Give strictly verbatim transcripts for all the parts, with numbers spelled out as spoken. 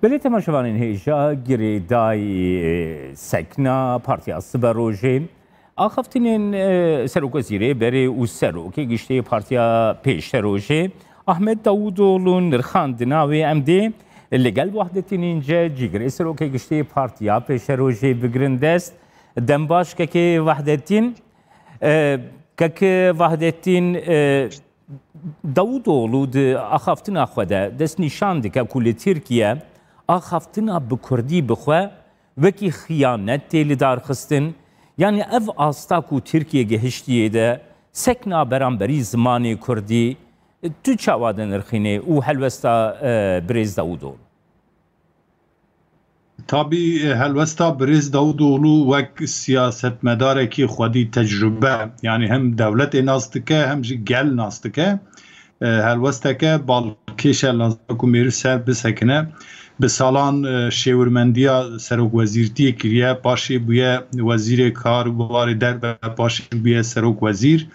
Belê, temaşevanên hêja, girêdayî sekna Partiya Siberojê, axaftinên, e, serokwezîrê berê û serokê giştê Partiya Pêşerojê Ahmet Davutoğlu nirxandina wê. Em dê li gel Wahdettîn Înce, cîgirê serokê giştê Partiya Pêşerojê bigirin dest. Dem baş kekê Wahdettîn. E, kek Wahdettîn, e, Davutoğlu di axaftina xwe de destnîşan dike ku li Tirkiye axaftina bi kurdî bi xwe wekî xiyanet tê lidarxistin. Yanî ev asta ku Tirkiye gihiştiye de sekna beramberî zimanê kurdî, tu çawa dinirxînê û helwesta, e, birêz Davutoğlu? Tabî, e, helwesta birêz Davutoğlu wek siyasetmedarekî xwedî tecrube, yanî hem dewletê nas dike, hem jî gel nas dike. E, helwesteke balkêş e, lazim e ku mêrî ser bisekine. Bi salan, e, şêwirmendiya serokwezîrtiyê kiriye, paşê bûye wezîrê kar û bivarê derve, paşê bûye serokwezîr.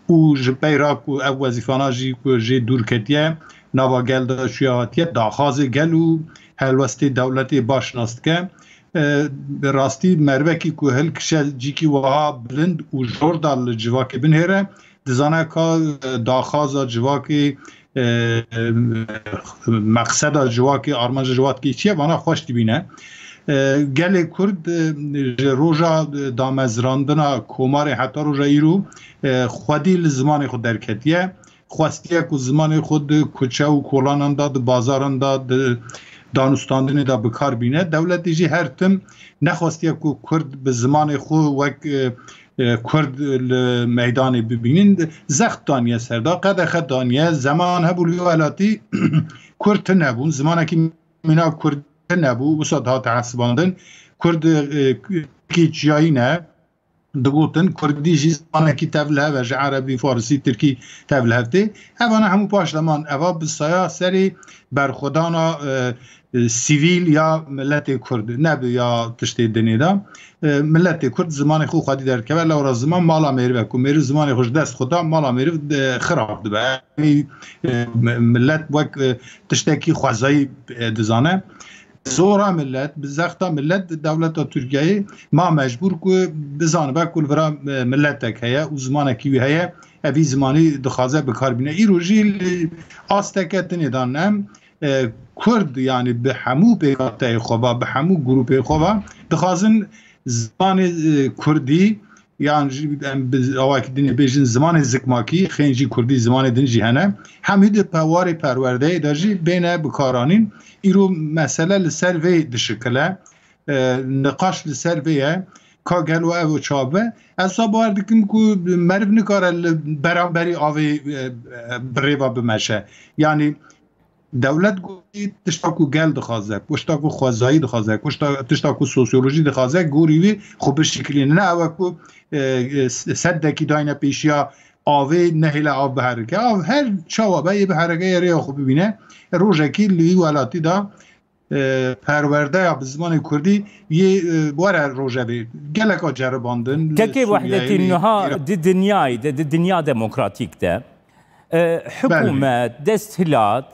Û ji pey ra ku ev wezîfana jî ku jê dûr ketiye, nava gel de çûye hatiye, daxazê gel û helwestê dewletê baş nas dike. E, bi rastî merivekî ku hilkişe cîkî wiha bilind û jor de li civakê binihêre, dizane ka, e, daxaza civakê, e, e, meqseda civakê, armanca civakê çi ye, vana xweş dibîne. E, gelê Kurd, e, ji roja, e, damezrandina Komarê heta roja îro, e, xwedî li zimanê xwe derketiye. Xwestiye ku zimanê xwe di kuçe û kolanan de, di bazaran de, di danûstandinê de bi kar bîne. Dewletê jî her tim nexwestiye ku Kurd bi zimanê xwe wek, e, e, Kurd li meydanê bibînin. Zext daniye ser de, qedexe daniye. Zeman hebû li wî welatî Kurd tune bûn. Zimanekî mîna Kurd tune bû. Wisa dihate hesibandin. Kurd, e, kî çiyayî ne. Digotin, Kurdî jî zimanekî tevlihev e, ji Erebî, Farisî, Tirkî tevlihev tê. Evana hemû paş de man. Eva bi saya serê berxwedana, e, e, sivîl ya miletê Kurd, ne bi ya tiştê dinê de. E, miletê Kurd zimanê xwe xwedî derdikeve, lewra ziman mala mêriv e. Ku mêriv zimanê xwe ji dest xwe da, mala mêriv, e, xirab dibe. Yanî, e, mi-, milet wek, e, tiştekî xwezayî, e, dizane. Zora milet, bi zexta milet dewleta Tirkiyeyê ma mecbûr ku bizanibe ku li vira, e, miletek heye û zimanekî wî heye, evî zimanî dixwaze bi kar bîne. Îro jî li asteke dinê de ne, e, Kurd, yanî bi hemû pêkhateyê xwe ve, bi hemû grûpê xwe ve dixwazin zimanê, e, Kurdî yan jî em bi awakî din ê bêjin zimanê zikmakî, xêyn jî kurdî zimanê din jî hene. Hemî di pe-, warê perwerdeyê de jî bêne bikaranîn. Îro mesele li ser vê dişikile, e, niqaş li ser vê ye. Ka gelo ev çawa be? Ez wisa bawer dikim ku meriv nikare li beramberî avê, e, e, bi rêva bimeşe. Yanî dewlet gorî tişta ku gel dixwaze, tişta ku xwezayî dixwaze, tişta, tişta ku sosyolojî dixwaze, gorî wî xwe bişikilîne. Ne ew e ku, e, e, sedekî dayne pêşiya avê, nehêle av biherike. Av her çawa be yê biherike, yê rêya xwe bibîne. Rojekî li wî welatî de, e, perwerdeya bi zimanê kurdî yê, e, were rojevê. Geleka ceribandin li Kekê Sûriyeyê, Wehdetî, li niha Îra- di dinyayê de, di dinya demokratîk de, e, Belê. hikûmet, desthilat,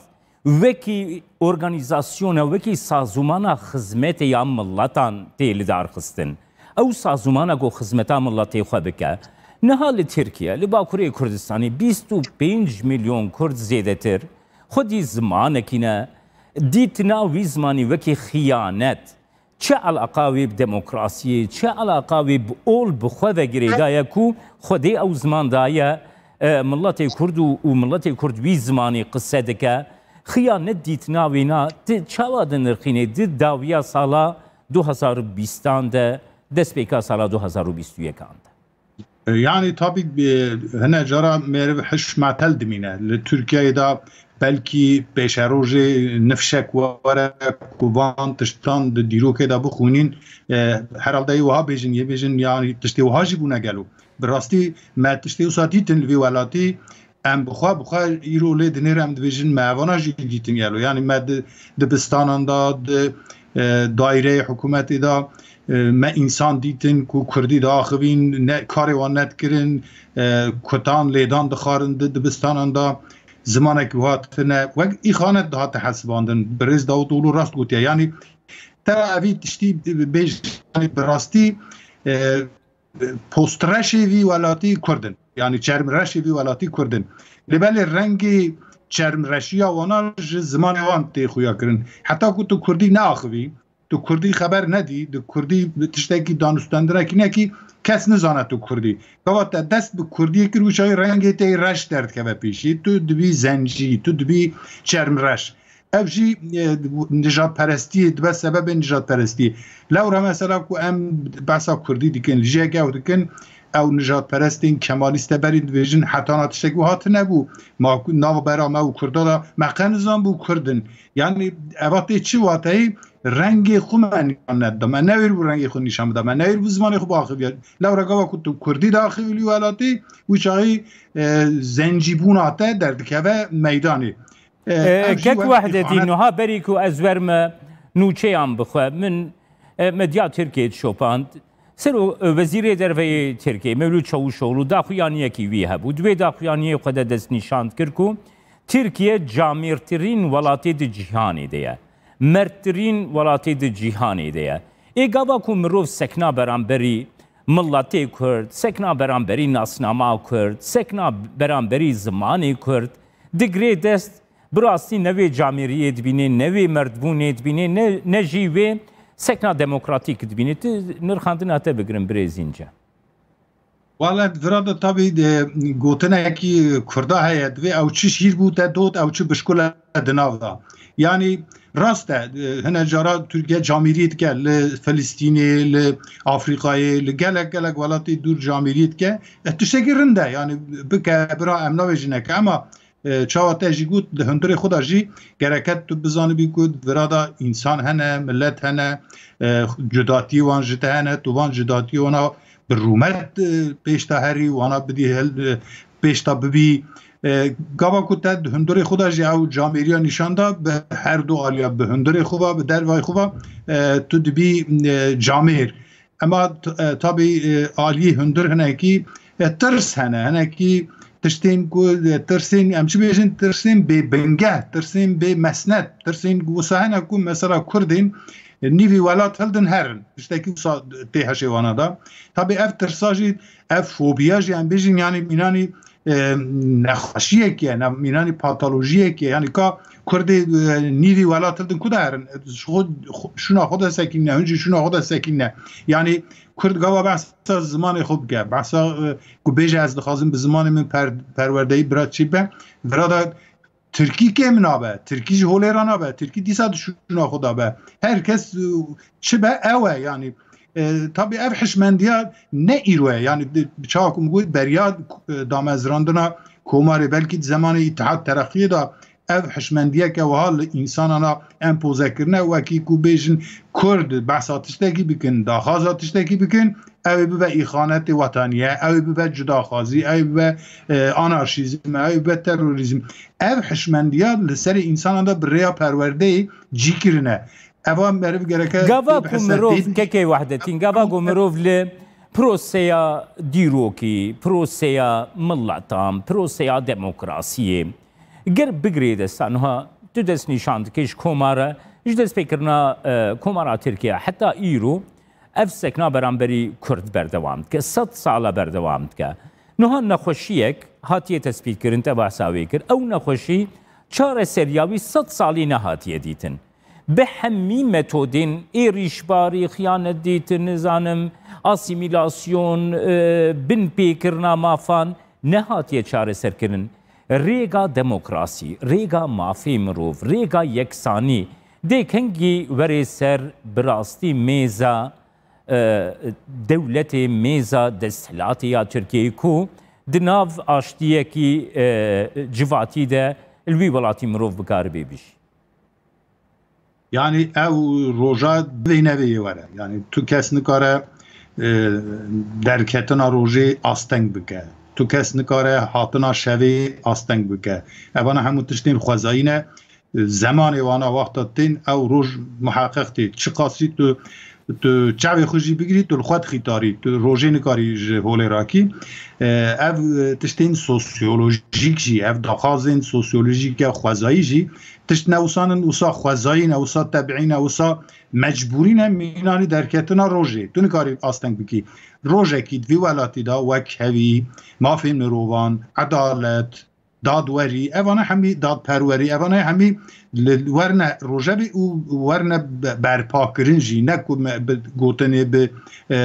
wekî organîzasyona, wekî sazûmana xizmetê ya miletan tê lidarxistin. Ew sazûmana ku xizmeta miletê xwe bike. Niha li Tirkiye, li Bakurê Kurdistanê bîst û pênc milyon Kurd zêdetir xwedî zimanekî ne, dîtina wî zimanî wekî xiyanet, çi eleqa wê bi demokrasiyê, çi eleqa wê bi ol bi xwe ve girêdaye ku Xwedê ew ziman daye, e, miletê Kurd û, û miletê Kurd wî zimanî qise dike. Xiyanet dîtina wêna, tu çawa dinirxînê di dawiya sala du hazar û bîstan de, destpêka sala du hazar û bîst û yekan de? E, yanî tabî, e, hine cara meriv hiş metel dimîne. Li Tirkiyeyê de belkî pêşerojê nifşek were ku van tiştan di dîrokê de bixwînîn. E, herhalde yê wiha bêjin, yê bêjin, yanî tiştê wiha jî bûne gelo. Bi rastî me tiştê wisa dîtin li vê welatî, em bi xwe, bi xwe îro lê dinêre em dibêjin me evana jî dîtin gelo. Yanî me di dibistanan de, di, e, daîreyê hikûmetê de, e, me însan dîtin ku kurdî diaxivîn, ne, karê wan nedikirin, e, kutan lêdan dixwarin di dibistanan de. zimanek wiha tune, wek îxanet dihate hesibandin. Birêz Davutoglu rast gotiye. Yanî te evî tiştî bêj, yanî bi rastî, e, postreşê vî welatî Kurd in. Yanî çermreşê vî welatî Kurd in. Lê belê rengê çermreşiya wana ji zimanê wan tê xuya kirin. Heta ku tu Kurdî neaxivî, tu Kurdî xeber nedî, tu Kurdî tiştekî danûstendinekî nekî, kes nizane tu Kurdî. Gava te dest bi Kurdiyê kir, wî çaxî rengê te yê reş derdikeve pêşî. Tu dibî zencî, tu dibî çermreş. Ev jî, e, nijadperestiyê dibe, sebebê nijadperestiyê. Lewra mesela ku em behsa Kurdî dikin, li jiyek ew dikin, ew nijadperestên kemalîste berî dibêjin, hetana tiştek wiha tine bû. Ma ku nava bera me û Kurda de me qe nizan bû Kurd in. Yanî eva tê çi wateyî, rengê xwe me nîşan nedida. Me newêr bû rengê xwe nîşan bida. Me newêr bû zimanê xwe biaxiviya. Lewra gava ku tu Kurdî diaxivî li welatî, wî çaxî, e, zencîbûna te derdikeve meydanê. E, E, ev jî Kek wek Wehdetî, îxanet. Niha berî ku ez werme nûçeyan bixwe, min, e, medya Tirkiyê dişopand. Sero, e, Wezîrê Derve yê Tirkiyê, Mewlûd Çavuşoglu, daxuyaniyekî wî hebû. Di wê daxuyaniyê xwe de destnîşan dikir ku Tirkiye camêrtirîn welatê di cîhanê de ye. Merttirîn welatê di cîhanê de ye. Ê gava ku mirov sekna beramberî miletê Kurd, sekna beramberî nasnama Kurd, sekna beramberî zimanê Kurd, digirê dest, bi rastî ne wê camêriyê dibînê, ne wê merdbûnê dibînê, ne, ne jî wê sekna demokratîk dibînê. Tu nirxandina te bigirim birêz Înce. Wele vira de tabî de gotinekî Kurda heye, divê ew çi şîr bû te dot, ew çi bişkule di nav de. Yanî rast e, e, hine cara Tirkiye camêriyê dike li Filistînê, li Afrîkayê, li gelek gelek welatê dûr camêriyê dike. E, tiştekî rind e, yanî bike bira em nabêjine ke, ema, e, çawa te jî got, di hundirê xwe de jî gereke tu bizanibî ku vira de însan hene, milet hene, e, cudatiyê wan ji te hene, tu van cudatiyê wana bi rûmet, e, pêş de herî, wana bidî hel, e, pêş de bibî. E, gava ku te di hundirê xwe de jî ew camêriya nîşan da, bi her du aliya, bi hundirê xwe ve, bi dervayê xwe ve, e, tu dibî, e, camêr. Ema t-, e, tabî, e, aliyê hundir hinekî, e, tirs hene, hinekî tiştên ku, e, tirsên, em çi bêjin, tirsên bê bingeh, tirsên bê mesnet, tirsên wisa hene ku mesela Kurdên, e, nîvî welat hildin herin. Tiştekî wisa tê heşê wana da. Tabî ev tirsa jî, ev fobiya jî em bêjin, yanî mînanî, e, nexweşiyek ye, ne, mînanî patolojiyek ye. Yanî ka Kurdê, e, nîvî welat hildin ku de herin, ji xwe, xwe, şûna xwe de sekîne, hûn jî şûna xwe de sekîne. Yanî Kurd gava behsa zimanê xwe bike, behsa, e, ku bêje ez dixwazim bi zimanê min per-, perwerdeyî bira çî be, vira da Tirkî kêm nabe, Tirkî ji holê re nabe, Tirkî dîsa di şûna xwe de be. Her kes, e, çi be ew e, yanî, e, tabî ev hişmendiya ne îro ye, yanî di, çawa ku min got beriya, e, damezrandina komarê, belkî di zemanê Îtihad Tereqiyê de ev hişmendiyeke wiha li însanana empoze kirine, wekî ku bêjin Kurd behsa tiştekî bikin, daxwaza tiştekî bikin, ew ê bibe îxanetê wetanî ye, ew ê bibe cudaxwazî, ew ê bibe, e, anarşîzm, ew ê bibe terorîzm. Ev hişmendiya li serê însanan de bi rêya perwerdeyê cî kirine. Eva meriv gereke Gava tê ku bihese mirov, tê kekê Wehdetîn, gava ku mirov li proseya dîrokî, proseya miletan, proseya demokrasiyê, ger bigirê desta niha tu dest nîşan dikê ji komara, ji destpêkirina, e, Komara Tirkiye heta îro ev sekna beramberî Kurd berdewam dike, sed sala berdewam dike. Niha nexweşiyek hatiye tespîtkirin, te behsa wê kir. Ew nexweşî çareseriya wî sed salî nehatiye dîtin. Bi hemî metodên êrîşbarî, xiyanet dîtin, nizanim, asîmîlasyon, e, binpêkirina mafan nehatiye çareserkirin. Rêga demokrasî, rêga mafê mirov, rêga yeksanî dê kengî were ser bi rastî mêza, e, dewletê, mêza desthilatê ya Tirkiyeyê ku di nav aştiyekî, e, civatî de li wî welatî mirov bikaribê bijî? Yanî ew roja divê nevê yê were. Yanî tu kes nikare, e, derketina rojê asteng bike. Tu kes nikare hatina şevê asteng bike. Evana hemû tiştên xwezayî ne. Zemanê wana wexta tên ew roj muheqeq tê. Çiqas jî tu Tu çavê xwe jî bigirî, tu li xwe dixî tarî, tu rojê nikarî ji holê rakî. E, ev, e, tiştên sosyolojîk jî, ev daxwazên sosyolojîk ya xwezayî jî tişt ne wisa nin, wisa xwezayî ne, wisa tebîî ne, wisa mecbûrî ne, mînanî derketina rojê. Tu nikarî asteng bikî. Rojekî di vî welatî de wek hevî, mafên mirovan, edalet, dadwerî, evana hemî dadperwerî, evana hemî li werne rojevê û werne be-, berpakirin jî, ne ku me bi gotinê, bi, e,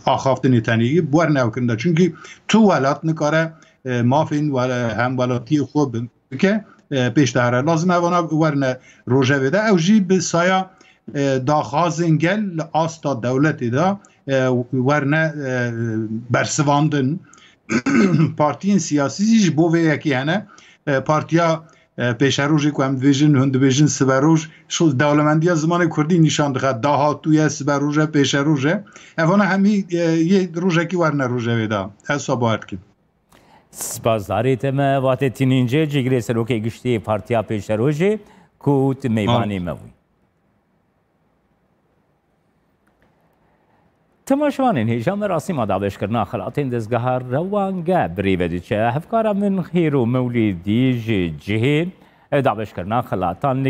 axaftinê tenê, bi werne ew kirin de. Çunkî tu welat nikare, e, mafên wele-, hemwelatiyê xwe bi-, bike, e, pêş de here. Lazim evana werne rojevê de. Ew jî bi saya, e, daxwazên gel li asta dewletê de, e, werne, e, bersivandin. Partiyên siyasî jî ji bo vê yekê hene. E, partiya, e, pêşerojê ku em dibêjin, hûn dibêjin siberoj, şu dewlemendiya zimanê kurdî nîşan dixe, dahatû ye, siberoj e, pêşeroj e. Evana hemî, e, yê rojekî werne rojevê de. Ez wisa bawer dikim. Spasdarê te me, Vahdettin İnce, cîgirê serokê giştî Partiya Pêşerojê ku tu mêvanê me bûyî. Temaşevanên hêja, merasîma dabeşkirina xelatên dezgeha Rewange bi rê ve diçe. Hevkara min Hêro Mewlîdî ji cihê dabeşkirina xelatan li